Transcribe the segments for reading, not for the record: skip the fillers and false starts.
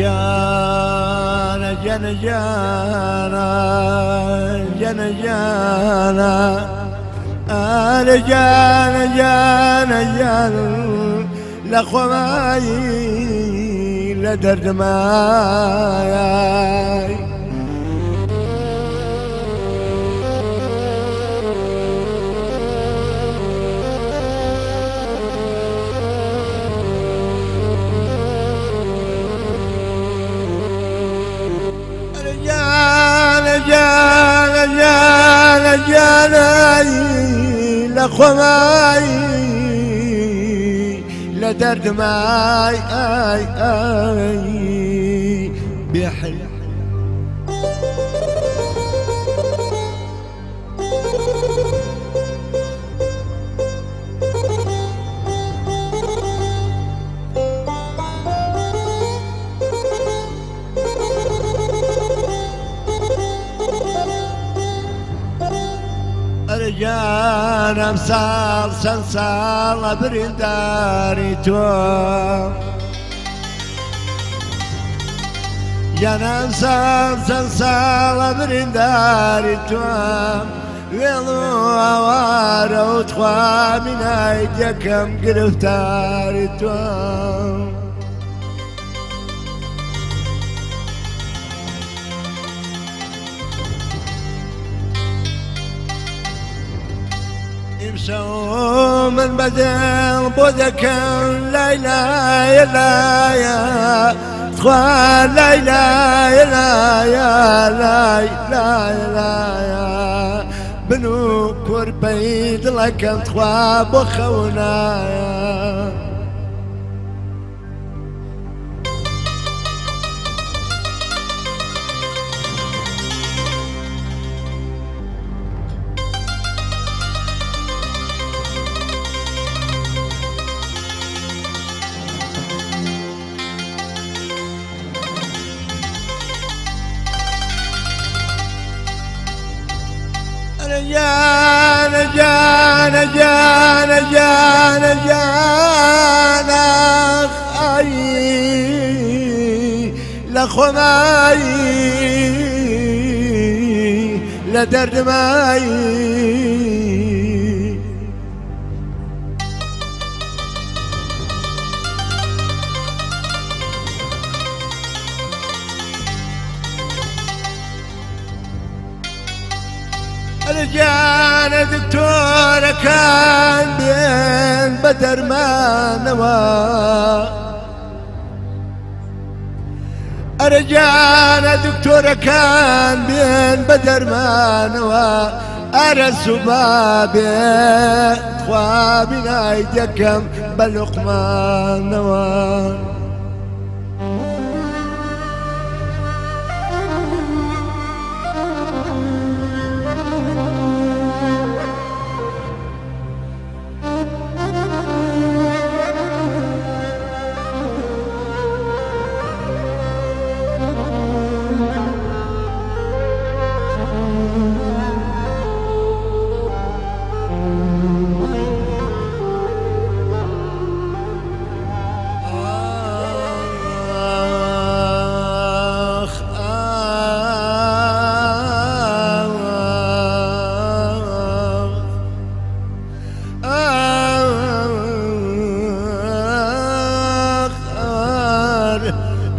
جانە جانە جانە جانە جانە ئارە جانە جانە جان لە خۆمایی لە دەردمای. جانە جانە جانە جانە لە خۆمایی لە دەردمای ئای ئای بێحل. ئەرجانم ساڵ چەند ساڵە برینداری تۆ گیانم ساڵ چەند ساڵە برینداری تۆ وێڵ و ئاوارە و تخوا مینای دەکەم گرفتاری تۆ. ئیمشەو من بەدڵ بۆ دەکەم لای لایە لایە تخوا لای لایە لایە لای لایە لایە بن و کورپەی دڵەکەم تخوا بۆ خەونایە. جانە جانە جانە جانە جانە ئای لە خۆمایی لە دەردمایی. ئەرجانە دکتۆرەکان بێن بە دەرمانەوە ئەرجانە دکتۆرەکان بێن بە دەرمانەوە ئەرە سوبا بێ خوا بینای دەکەم بە لوقمانەوە.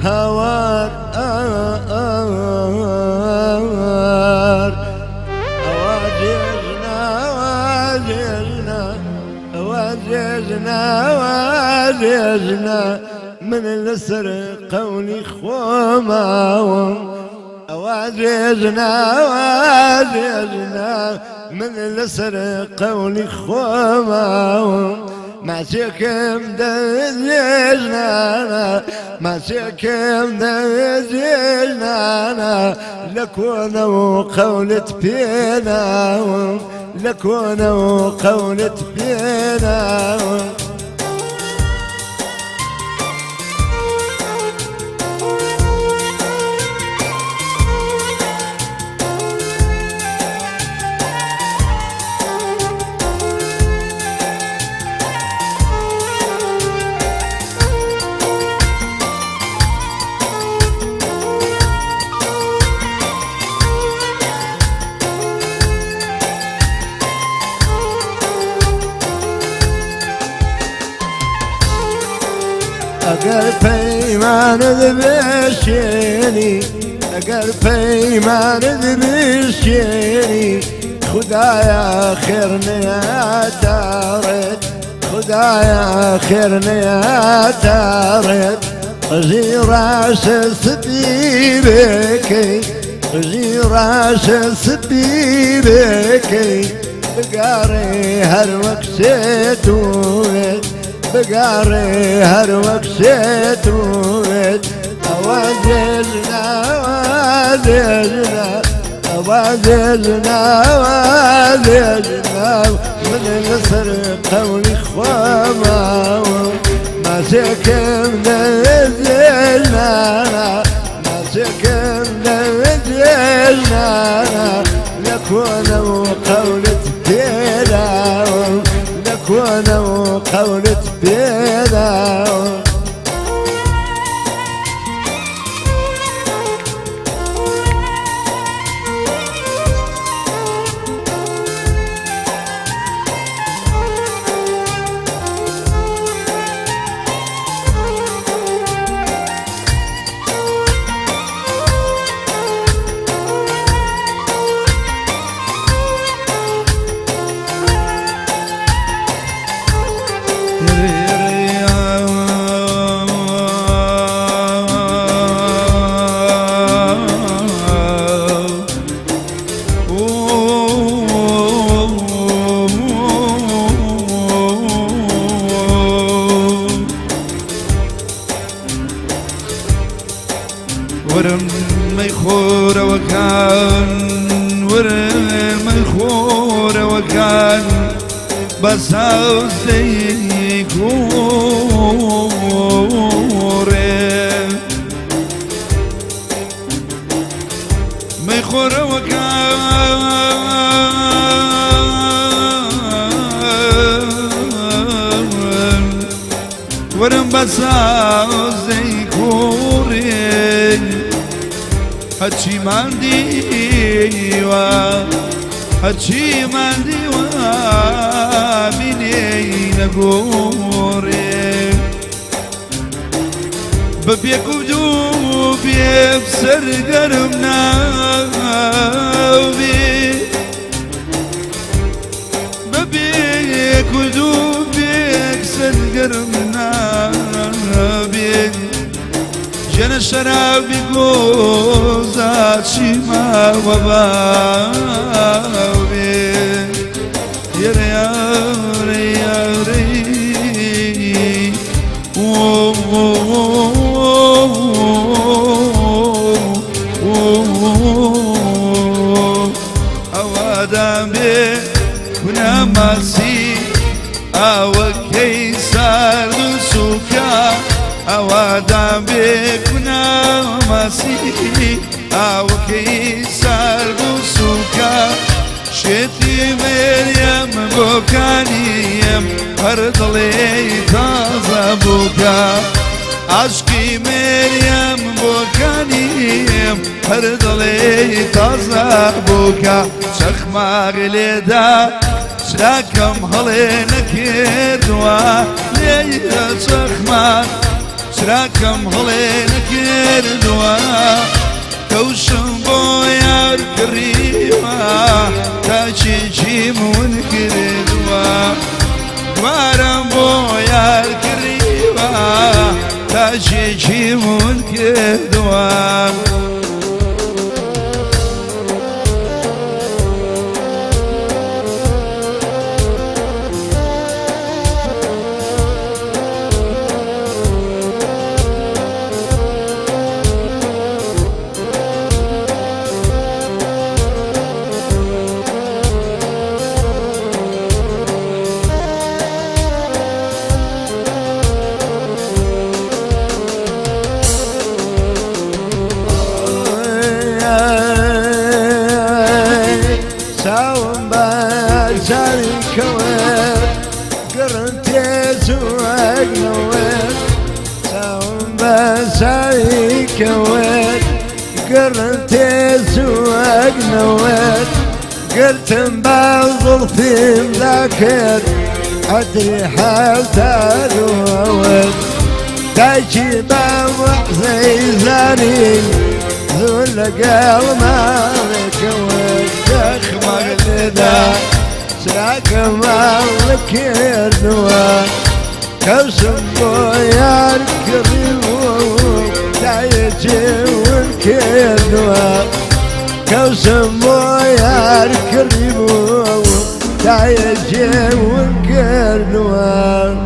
هاوار ئەوە من لەسەر قەولی خۆماوم ئەوە جێژنا جێژنا من لەسەر قەولی خۆماوم ماچێکم دەجێژنانە ماچێکم دەجێژنانە لە کۆنە و قەولت پێناوم لە کۆنە و قەولت پێناوم. پەیمانت بشکێنی، ئەگەر پەیمانت بشکێنی، خدایە خێر نەیاتاڕێت، خدایە خێر نەیاتاڕێت. قژی ڕاشە سپی بکەی، قژی ڕاشە سپی بکەی، بگەڕێ هەر وەک شێتوێت، بگەڕێ هەر وەک شێتوێت. ئەوە جێژنا، ئەوە جێژنا، ئەوە جێژنا، ئەوە جێژنا، من لەسەر قەولی خۆماوم، ماچێکم دەجێژنا، ماچێکم دەجێژنا، لە کۆنە و قەولت پێداوم، لە کۆنە و قەولت پێداوم. ورم مەیخۆرەوەکان، ورم مەیخۆرەوەکان، بەساوزەی گۆڕێ مەیخۆرەوەکان، ورم بەساوزەی گۆڕێ، هەرچیمان دیوە، هەرچیمان دیوە بینێینە گۆڕێ، بە بێک و دوو بێ سەرگەرم ناوێ، بە بێک و دوو بێک سەرگەرم نابێ، ژەنە شەرابی گۆزا چیماوە باوێ. یەرە یارە یارەی ئەوادام بێ کوناماسی، ئاوەکەی سارد و سووکە، ئەوادام بێ کوناماسی، ئاوەکەی سارد و سووکە، شێتی مێریم بۆکانیم هەر دڵێ تازە بووکە، عاشقی مێریم بۆکانیم هەر دڵێ تازە بووکە، چەخماغ لێدا چراکەم هەڵێ نەکردووە، لێ چەخماغ چراکەم هەڵێ نەکردووە، کەوشم بۆ یار کڕیوە، تاچێکی من کردووە، دوارم بۆ یار کڕیوە، تاچێکی من کردووە. چاوم بە چاوی کەوت، گڕم تێچوەگنەوەت، چاوم بە چاوی کەوت، گڕم تێچوەگنەوەت، گرتم بە زوڵفیم داکرد، ئەدری حەفتادوەوت. دایکی بە وەعزەی زانی زۆر لەگەڵ ماڵێکەوە دەخمەغ لێدا چراکە ماڵ کردووە کەوسم بۆ یار کڕی بوو دایەکێ ون کردووە کەوسم بۆ یار کڕی بوو دایەکێ ون کردووە.